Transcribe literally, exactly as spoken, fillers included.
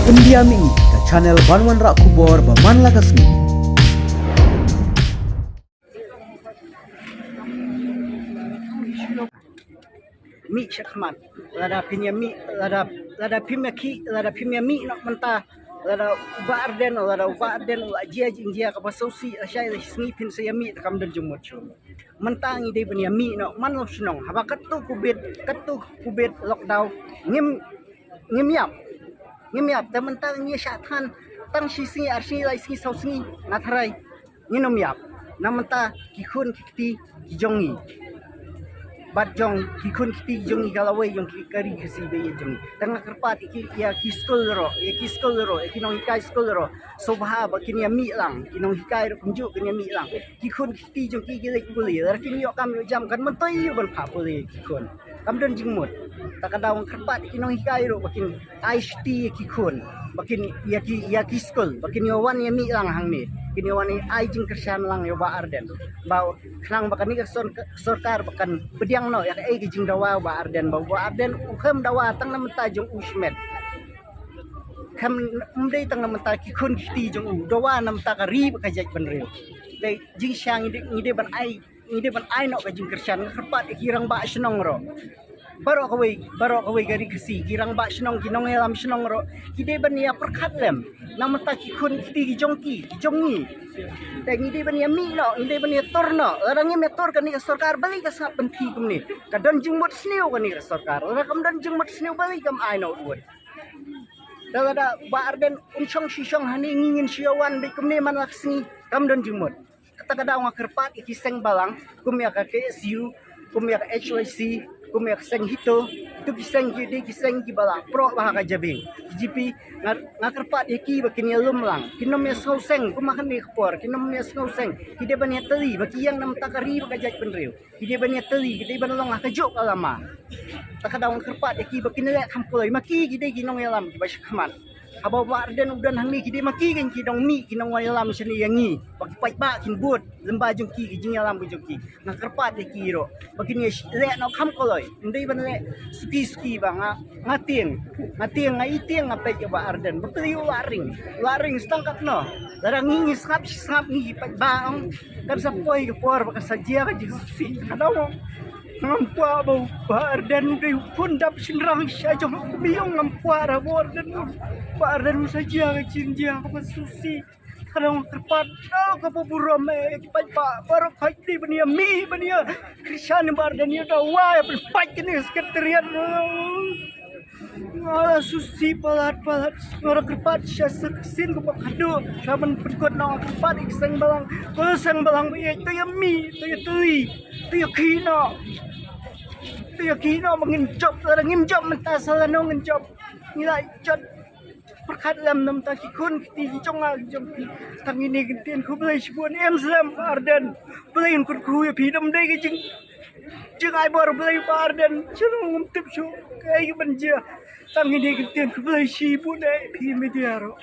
India Mih, ka channel ban wanrah khubor ba man la ka sngi. Mih shakhmat. Lada phin ïa mih, lada, lada phim ïa khih, lada phim ïa mih noh mynta, lada u Bah Ardent, lada u Bah Ardent u la jia jingjia kaba sngewsih lashai lashisngi, phin sa ïa mih te kam don jingmut shuh. Mynta ngi dei ban ïa mih noh man la shnong, haba katto covid, katto covid lockdown, ngim, ngim ïap, ngim ïap. Te mynta ngi ïa shah than tang shi sngi, ar sngi, lai sngi, saw sngi, nga tharai ngin ym ïap. Na mynta ki khun ki kti ki jong ngi, bad jong ki khun ki kti ki jong ngi ka lawei jong ki, ka ri Khasi ba ïeit jong ngi. Te nga kyrpad ïa ki, ïa ki skul ruh, ïa ki skul ruh, ïa ki nonghikai skul ruh, sngewbha ba kin ïa mih lang, ki nonghikai ruh kumjuh kin ïa mih lang. Ki khun ki kti jong ki ki leit pule, lada kim ïoh kam ïoh jam kan myntoi aïu ban phah pule ïa ki khun. Kam don jingmut. Te ka daw nga kyrpad ïa ki nonghikai ruh ba kin ai shuti ïa ki khun, ba kin ïa ki, ïa ki skul, ba kin ïa wan ïa mih lang hangne, kin ïa wan ïa ai jingkyrshan lang ïa u Bah Ardent. Ba khnang ba kane ka sor-, sorkar ba kan pdiang noh ïa kaei ka jingdawa u Bah Ardent, ba u Bah Ardent um khlem dawa tang na bynta jong u shimet. Khlem, um dei tang na bynta ki khun ki kti jong u, dawa na bynta ka ri bad ka jaitbynriew. Te jingshisha ngi dei, ngi dei ban ai, ngi dei ban ai noh ka jingkyrshan. Nga kyrpad ïa ki rangbah shnong ruh, baroh kawei, baroh kawei ka ri Khasi, ki rangbah shnong, ki nongïalam shnong ruh, ki dei ban ïa pyrkhat lem na bynta ki khun ki kti ki jong ki, ki jong ngi. Te ngi dei ban ïa mih noh, ngi dei ban ïa tur noh. Lada ngim ïa tur, kane ka sorkar balei ka sngap pynthi kumne? Ka don jingmut sniew kane ka sorkar. Lada kam don jingmut sniew, balei kam ai noh u wut? Te lada u Bah Ardent un shong shi shong hangne, ngi ngin shu ïa wan beit kumne man la ka sngi, kam don jingmut. Kata ka daw nga kyrpad ïa ki seng balang, kum ïa ka K S U, kum ïa ka H Y C, kum ïa ka seng HITO, tu ki seng ki dei ki seng kiba la proh bha ha ka jabieng. K J P, nga, nga kyrpad ïa ki ba kin ïa lum lang, kin ym ïa sngew seng, kum ha kane ka por, kin ym ïa sngew seng, ki dei ban ïa tylli, ba ki ïeng na bynta ka ri bad ka jaitbynriew. Ki dei ban ïa tylli, ki dei ban long ha kajuh ka lama. Ta ka daw nga kyrpad ïa ki ba kin leh kham kloi, ma ki ki dei ki nongïalam kiba shakhmat. Haba u Bah Ardent u don hangne, ki dei ma ki kein ki nongmih, ki nongwan ïalam shane ïa ngi. Ba ki paidbah kin bud lyngba jong ki, ki jingïalam ka jong ki. Nga kyrpad ïa ki ruh ba kin ïa sh-, leh noh kham kloi. Ym dei ban leh suki suki ba nga, nga tieng, nga tieng, nga i tieng, nga peit ïa u Bah Ardent. Ba plie u la ring, u la ring sa tang katno. Lada ngi ngi sngap shi sngap ngi ki paidbah ong kan sa poi ka por ba kan sa jia ka jingsngewsih. Ka daw ngam kwah ba u Bah Ardent u dei u khun dap shynrang sha jong u kmie, ngam kwah ra ba u Bah Ardent u, Bah Ardent u sa jia ka jingjia kaba sngewsih. Ka daw nga kyrpad, oh, kaba burom eh, ïa ki paidbah baroh khoit dei ban ïa mih, ban ïa kyrshan ïa u Bah Ardent, ïa dawa ïa pynpait kane ka secretariat. Nga la sngewsih palat palat. Nga la kyrpad sha sa ka sien kaba khadduh, sha ban pynkut noh, nga kyrpad ïa ki seng balang. Ko seng balang ba ïeit, to ïa mih, to ïa tylli, to ïa khih noh. To ïa khih noh ba ngin jop, lada ngim jop mynta sa lano ngin jop? Ngi la jop pyrkhat lem na bynta ki khun ki kti ki jong nga ki jong phi. Tang ine ki ktien khublei shibun, im slem Bah Ardent. Blei un kyrkhu ïa phi, ym dei ka jing, jingai bor Blei Bah Ardent. Shuh ngam tip shuh kaei kaban jia. Tang ine ki ktien khublei shibun eh phi media ruh.